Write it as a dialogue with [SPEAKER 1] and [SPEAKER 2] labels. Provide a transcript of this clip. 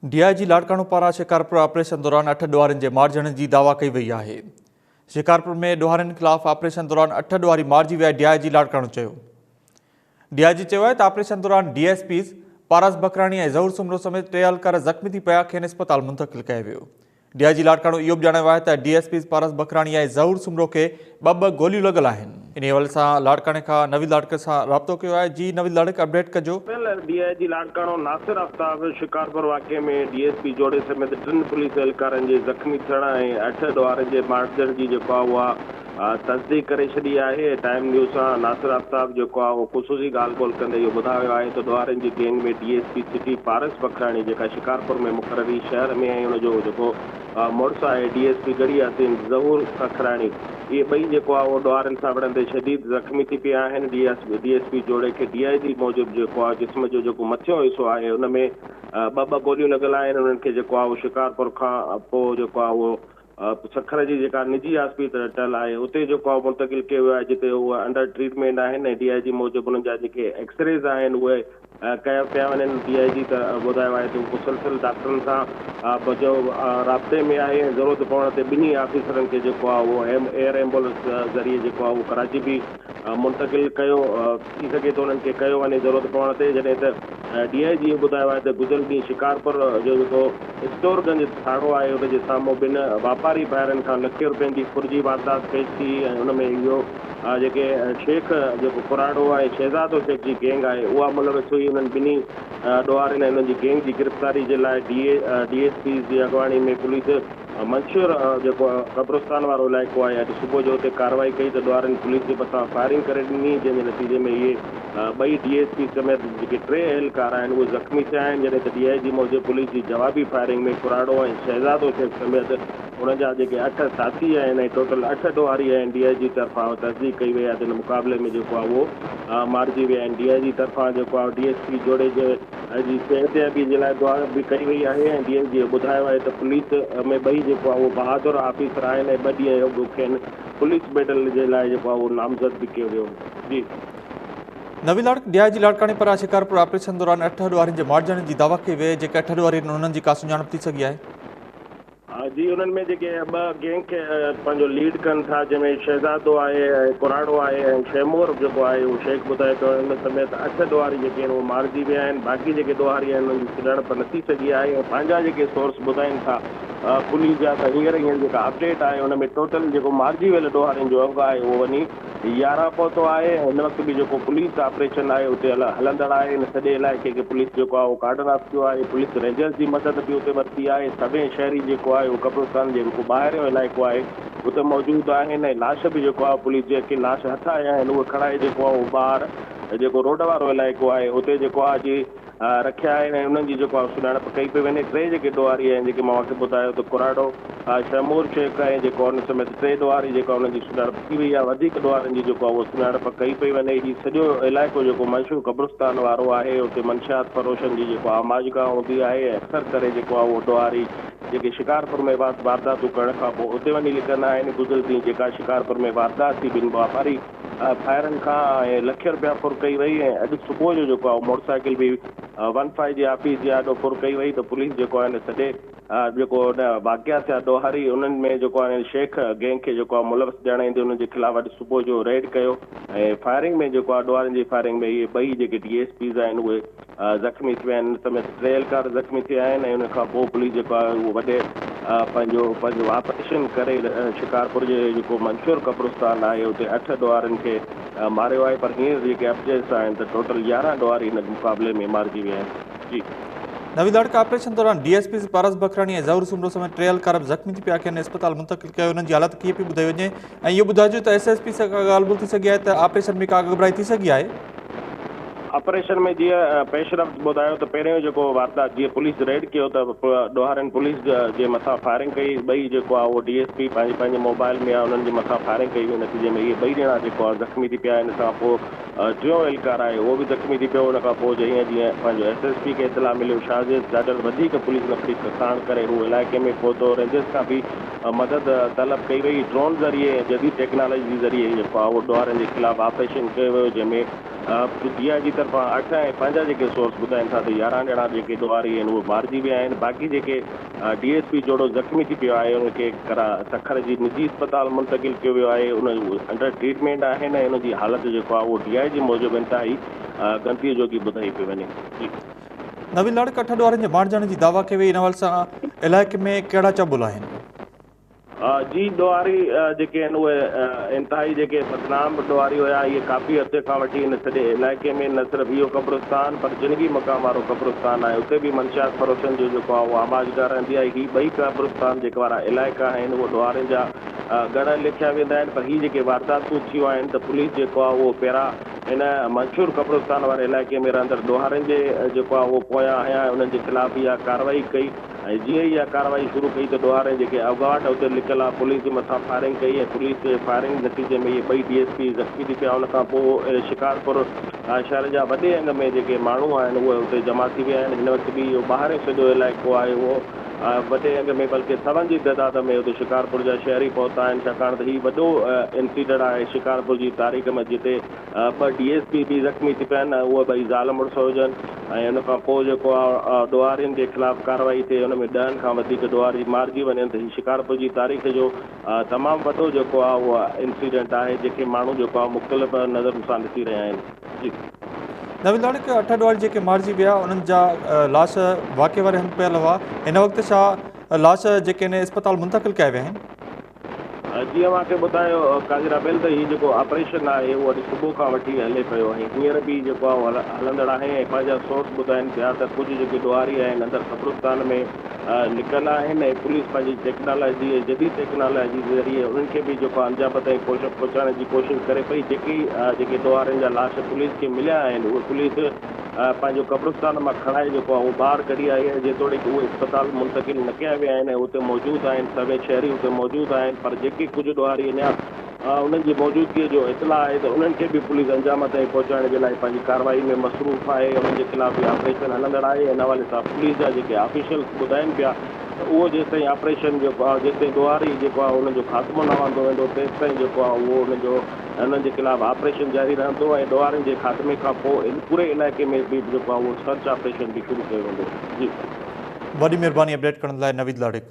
[SPEAKER 1] D I جي لاڙڪاڻو پاران Shikarpur operation دوران 8 ڏوهارين جي مارجڻ جي دعويٰ ڪئي وئي آهي. شڪارپور ۾ ڏوهارين خلاف آپريشن دوران 8 ڏوهاري مارجي ويا ڊي I جي لاڙڪاڻو چيو. ڊي I جي چيو آهي ته آپريشن دوران D S Ps Paras Bakrani ۽ Zahoor Soomro سميت 3 اهلڪار زخمي ٿي پيا کين اسپتال منتقل ڪيو ويو. ڊي I جي لاڙڪاڻو اهو به ڄاڻايو آهي ته D S Ps Paras Bakrani ۽ Zahoor Soomro کي ٻه ٻه گوليون لڳل آهن. انهي حوالي سان لاڙڪاڻي کان نويد لاڙڪ سان رابطو ڪيو آهي. جي نويد لاڙڪ اپڊيٽ ڪجو.
[SPEAKER 2] ڊي I جي لاڙڪاڻو ناصر آفتاب شڪارپور واقعي ۾ ڊي ايس پي جوڙي سميت 3 پوليس اهلڪارن جي زخمي ٿيڻ ۽ 8 ڏوهارين جي مارجڻ جي جيڪو آهي اها تصديق ڪري ڇڏي آهي. ٽائيم نيوز سان ناصر آفتاب جيڪو آهي اهو خصوصي ڳالهه ٻولهه ڪندي اهو ٻڌايو آهي ته ڏوهارين جي gang ۾ D S P city Paras Bakrani جيڪا شڪارپور ۾ مقرري شهر ۾ ۽ ان جو جيڪو مڙس آهي D S P Garhi Yasin Zahoor Bakhrani اهي ٻئي جيڪو آهي اهو ڏوهارين سان وڙهندي شديد زخمي ٿي پيا آهن. ڊي ايس پي جوڙي کي ڊي I جي موجب جيڪو آهي جسم جو جيڪو مٿيون حصو آهي ان ۾ ٻه ٻه گوليون لڳل آهن انهن کي جيڪو آهي اهو شڪارپور کان پوء جيڪو آهي اهو سکر جي جيڪا نجي هاسپيٽل آهي اتي جيڪو آهي منتقل ڪيو ويو آهي جتي هو انڊر ٽريٽمينٽ آهن ۽ ڊي I جي موجب انهن جا جيڪي ايڪسريز آهن اهي ڪيا پيا وڃن ڊي I جي ته ٻڌايو آهي ته هو مسلسل ڊاڪٽرن سان جو رابطي ۾ آهي ۽ ضرورت پوڻ تي ٻنهي آفيسرن کي جيڪو آهي اهو ايئر ايمبولنس ذريعي جيڪو آهي اهو ڪراچي به منتقل ڪيو ٿي سگهي ٿو انهن کي ڪيو وڃي ضرورت پوڻ تي جڏهن ته ڊي I جي اهو ٻڌايو آهي ته گذريل ڏينهن شڪارپور جو جيڪو اسٽور گنج ٿاڻو آهي ان جي سامهون ٻن واپاري ڀائرن کان لکين روپين جي ڦر جي واردات پيش ٿي ۽ ان ۾ اهو جيڪي شيخ جيڪو ڪراڙو ۽ شهزادو شيخ جي گينگ آهي اها ملوث هئي انهن ٻنهي ڏوهارين ۽ انهن جي گينگ جي گرفتاري جي لاء ڊي ايس پيز جي اڳواڻي ۾ پوليس منڇر جيڪو قبرستان وارو علائقو آهي اڄ صبح جو اتي ڪارروائي ڪئي ته ڏوهارين پوليس جي مٿان فائرنگ ڪري ڏني جنهن جي نتيجي ۾ اهي ٻئي ڊي ايس پي سميت جيڪي 3 اهلڪار آهن اهي زخمي ٿيا آهن جڏهن ته ڊي I جي موجب پوليس جي جوابي فائرنگ ۾ ڪراڙو ۽ شهزادو شيخ سميت انهن جا جيڪي 8 ساٿي آهن ۽ ٽوٽل 8 ڏوهاري آهن ڊي I جي طرفان تصديق ڪئي وئي آهي ته ان مقابلي ۾ جيڪو آهي اهو مارجي ويا آهن ڊي I جي طرفان جيڪو آهي ڊي ايس پي جوڙي جي جي صحتيابي جي لاء دعا به ڪئي وئي آهي ۽ ڊي I جي ٻڌايو آهي ته پوليس ۾ ٻئي جيڪو آهي اهو بهادر آفيسر آهن ۽ 2 ڏينهن اڳ کين پوليس ميڊل جي لاء جيڪو آهي اهو نامزد به ڪيو ويو هو. جي.
[SPEAKER 1] نوي لاڙڪ ڊي I جي لاڙڪاڻي پاران شڪارپور آپريشن دوران 8 ڏوهارين جي مارجڻ جي دعويٰ ڪئي وئي جيڪي 8 ڏوهاري آهن انهن جي ڪا سڃاڻپ ٿي سگهي آهي؟
[SPEAKER 2] جي انهن ۾ جيڪي ٻه گينگ کي پنهنجو ليڊ ڪن ٿا جنهن ۾ شهزادو آهي ۽ ڪراڙو آهي ۽ شيمور جيڪو آهي اهو شيخ ٻڌائي پيو ان سميت 8 ڏوهاري جيڪي آهن اهي مارجي ويا آهن باقي جيڪي ڏوهاري آهن انهن جي سڃاڻپ نه ٿي سگهي آهي ۽ پنهنجا جيڪي سورس ٻڌائين ٿا پوليس جا ته هينئر هينئر جيڪا اپڊيٽ آهي ان ۾ ٽوٽل جيڪو مارجي ويل ڏوهارين جو انگ آهي اهو وڃي 11 پهتو آهي ۽ هن وقت به جيڪو پوليس آپريشن آهي اتي هلندڙ آهي ان سڄي علائقي کي پوليس جيڪو آهي اهو ڪارڊن آف ڪيو آهي پوليس رينجرز جي مدد به اتي ورتي آهي سوين شهري جيڪو آهي اهو قبرستان جي جيڪو ٻاهريون علائقو آهي اتي موجود آهن ۽ لاش به جيڪو آهي پوليس جيڪي لاش هٿ آيا آهن اهي کڻائي جيڪو آهي اهو ٻاهر جيڪو روڊ وارو علائقو آهي اتي جيڪو آهي جي رکيا آهن ۽ انهن جي جيڪو آهي سڃاڻپ ڪئي پئي وڃي. 3 جيڪي ڏوهاري آهن جيڪي مان اوهان کي ٻڌايو ته ڪراڙو، شهمور شيخ ۽ جيڪو ان سميت 3 ڏوهاري جيڪا انهن جي سڃاڻپ ٿي وئي آهي وڌيڪ ڏوهارين جي جيڪو آهي اهو سڃاڻپ ڪئي پئي وڃي. هي سڄو علائقو جيڪو منشور قبرستان وارو آهي اتي منشيات فروشن جي جيڪو آماجگاهه هوندي آهي ۽ اڪثر ڪري جيڪو آهي اهو ڏوهاري جيڪي شڪارپور ۾ وارداتون ڪرڻ کان پوء اتي وڃي لڪندا آهن. گذريل ڏينهن جيڪا شڪارپور ۾ واردات ٿي ٻن واپاري ڀائرن کان ۽ لکين رپيا ڦر ڪئي وئي ۽ اڄ صبح جو جيڪو آهي موٽر سائيڪل به ون فائيو جي آفيس جي آڏو ڦر ڪئي وئي ته پوليس جيڪو آهي سڄي جيڪو ان واقعا ٿيا ڏوهاري انهن ۾ جيڪو آهي شيخ گينگ کي جيڪو آهي ملوث ڄاڻائيندي انهن جي خلاف اڄ صبح جو ريڊ ڪيو ۽ فائرنگ ۾ جيڪو آهي ڏوهارين جي فائرنگ ۾ اهي ٻئي جيڪي ڊي ايس پيز آهن اهي زخمي ٿي ويا آهن ان سميت 3 اهلڪار زخمي ٿيا آهن ۽ ان کان پوء پوليس جيڪو آهي اهو وڏي پنهنجو پنهنجو آپريشن ڪري شڪارپور جي جيڪو منشور قبرستان آهي اتي 8 ڏوهارين کي ماريو آهي پر هينئر جيڪي اپڊيٽس آهن ته ٽوٽل 11 ڏوهاري هن مقابلي ۾ مارجي ويا آهن. جي.
[SPEAKER 1] نوي لاڙڪ آپريشن دوران D S Ps Paras Bakrani ۽ Zahoor Soomro سميت 3 اهلڪار به زخمي ٿي پيا کين اسپتال منتقل ڪيو انهن جي حالت ڪيئن پئي ٻڌائي وڃي ۽ اهو ٻڌائجو ته ايس ايس پي سان ڪا ڳالهه ٻولهه ٿي سگهي آهي ته آپريشن ۾ ڪا اڳڀرائي ٿي سگهي آهي؟
[SPEAKER 2] آپريشن ۾ جيئن پيش رفت ٻڌايو ته پهريون جيڪو واردات جيئن پوليس ريڊ ڪيو ته ڏوهارين پوليس جي مٿان فائرنگ ڪئي ٻئي جيڪو آهي اهو ڊي ايس پي پنهنجي پنهنجي موبائل ۾ انهن جي مٿان فائرنگ ڪئي وئي نتيجي ۾ اهي ٻئي ڄڻا جيڪو آهي زخمي ٿي پيا ان کان پوء ٽيون اهلڪار آهي اهو به زخمي ٿي پيو ان کان پوء جيئن جيئن پنهنجو ايس ايس پي کي اطلاع مليو شاهزيب چاچڙ وڌيڪ پوليس نفري ساڻ ڪري هو علائقي ۾ پهتو رينجرز کان به مدد طلب ڪئي وئي ڊرون ذريعي ۽ جديد ٽيڪنالاجي ذريعي جيڪو آهي اهو ڏوهارين جي خلاف آپريشن ڪيو ويو جنهن ۾ ڊي I جي طرفان اٺ ۽ پنهنجا جيڪي سورس ٻڌائين ٿا ته 11 ڄڻا جيڪي ڏوهاري آهن اهي مارجي ويا آهن باقي جيڪي ڊي ايس پي جوڙو زخمي ٿي پيو آهي ان کي سکر جي نجي اسپتال منتقل ڪيو ويو آهي ان انڊر ٽريٽمينٽ آهن ۽ ان جي حالت جيڪو آهي اهو ڊي I جي موجب انتهائي ڳڻتي جوڳي ٻڌائي پئي وڃي. جي.
[SPEAKER 1] نوين لاڙڪ اٺ ڏوهارين جي مارجڻ جي دعويٰ ڪئي وئي ان حوالي سان علائقي ۾ ڪهڙا چئبول آهن؟
[SPEAKER 2] جي ڏوهاري جيڪي آهن اهي انتهائي جيڪي بدنام ڏوهاري هيا اهي ڪافي عرصي کان وٺي هن سڄي علائقي ۾ نه صرف اهو قبرستان پر جنگي مقام وارو قبرستان آهي اتي به منشيات فروشن جو جيڪو آهي اهو آماجگاهه رهندي آهي هي ٻئي قبرستان جيڪي وارا علائقا آهن اهي ڏوهارين جا ڳڙهه ليکيا ويندا آهن پر هي جيڪي وارداتون ٿيون آهن ته پوليس جيڪو آهي اهو پيرا هن منشور قبرستان واري علائقي ۾ رهندڙ ڏوهارين جي جيڪو آهي اهو پويان هنيا انهن جي خلاف اها ڪارروائي ڪئي. ۽ جيئن ئي اها ڪارروائي شروع ڪئي ته ڏوهارين جيڪي اڳواٽ اتي لڪل ها پوليس جي مٿان فائرنگ ڪئي ۽ پوليس جي فائرنگ نتيجي ۾ اهي ٻئي ڊي ايس پي زخمي ٿي پيا ان کان پوء شڪارپور شهر جا وڏي انگ ۾ جيڪي ماڻهو آهن اهي اتي جمع ٿي ويا آهن هن وقت به اهو ٻاهريون سڄو علائقو آهي اهو وڏي انگ ۾ بلڪه سون جي تعداد ۾ اتي شڪارپور جا شهري پهتا آهن ڇاڪاڻ ته هي وڏو انسيڊنٽ آهي شڪارپور جي تاريخ ۾ جتي ٻه ڊي ايس پي به زخمي ٿي پيا آهن ۽ اهي ٻئي زال مڙس هجن ۽ ان کان پوء جيڪو آهي ڏوهارين جي خلاف ڪارروائي ٿئي ان ۾ ڏهن کان وڌيڪ ڏوهاري مارجي وڃن ته هي شڪارپور جي تاريخ جو تمام وڏو جيڪو آهي اهو انسيڊنٽ آهي جنهن کي ماڻهو جيڪو آهي مختلف نظرن سان ڏسي رهيا آهن جي.
[SPEAKER 1] نويد لاڙڪ اٺ ڏوهاري جيڪي مارجي ويا انهن جا لاش واقعي واري هنڌ پيل هئا هن وقت ڇا لاش جيڪي آهن اسپتال منتقل ڪيا ويا آهن؟
[SPEAKER 2] جيئن اوهان کي ٻڌايو قاضي رابيل ته هي جيڪو آپريشن آهي اهو اڄ صبح کان وٺي هلي پيو ۽ هينئر به جيڪو آهي اهو هلندڙ آهي ۽ پنهنجا سورس ٻڌائين پيا ته ڪجهه جيڪي ڏوهاري آهن اندر قبرستان ۾ لڪل آهن ۽ پوليس پنهنجي ٽيڪنالاجي ۽ جديد ٽيڪنالاجي جي ذريعي انهن کي به جيڪو آهي انجام تائين پهچائڻ جي ڪوشش ڪري پئي جيڪي جيڪي ڏوهارين جا لاش پوليس کي مليا آهن اهي پوليس پنهنجو قبرستان مان کڻائي جيڪو آهي اهو ٻاهر ڪڍي آئي آهي جيتوڻيڪ اهي اسپتال منتقل نه ڪيا ويا آهن ۽ اتي موجود آهن سوين شهري اتي موجود آهن پر جيڪي ڪجهه ڏوهاري اڃا انهن جي موجودگي جو اطلاع آهي ته انهن کي به پوليس انجام تائين پهچائڻ جي لاء پنهنجي ڪارروائي ۾ مصروف آهي انهن جي خلاف به آپريشن هلندڙ آهي ان حوالي سان پوليس جا جيڪي آفيشلز ٻڌائين پيا ته اهو جيستائين آپريشن جيڪو آهي جيستائين ڏوهاري جيڪو آهي انهن جو خاتمو نه آندو ويندو تيستائين جيڪو آهي اهو انهن جو انهن جي خلاف آپريشن جاري رهندو ۽ ڏوهارين جي خاتمي کان پوء پوري علائقي ۾ به جيڪو آهي اهو سرچ آپريشن به شروع ڪيو ويندو. جي.
[SPEAKER 1] وڏي مهرباني اپڊيٽ ڪرڻ لاء نويد لاڙڪ.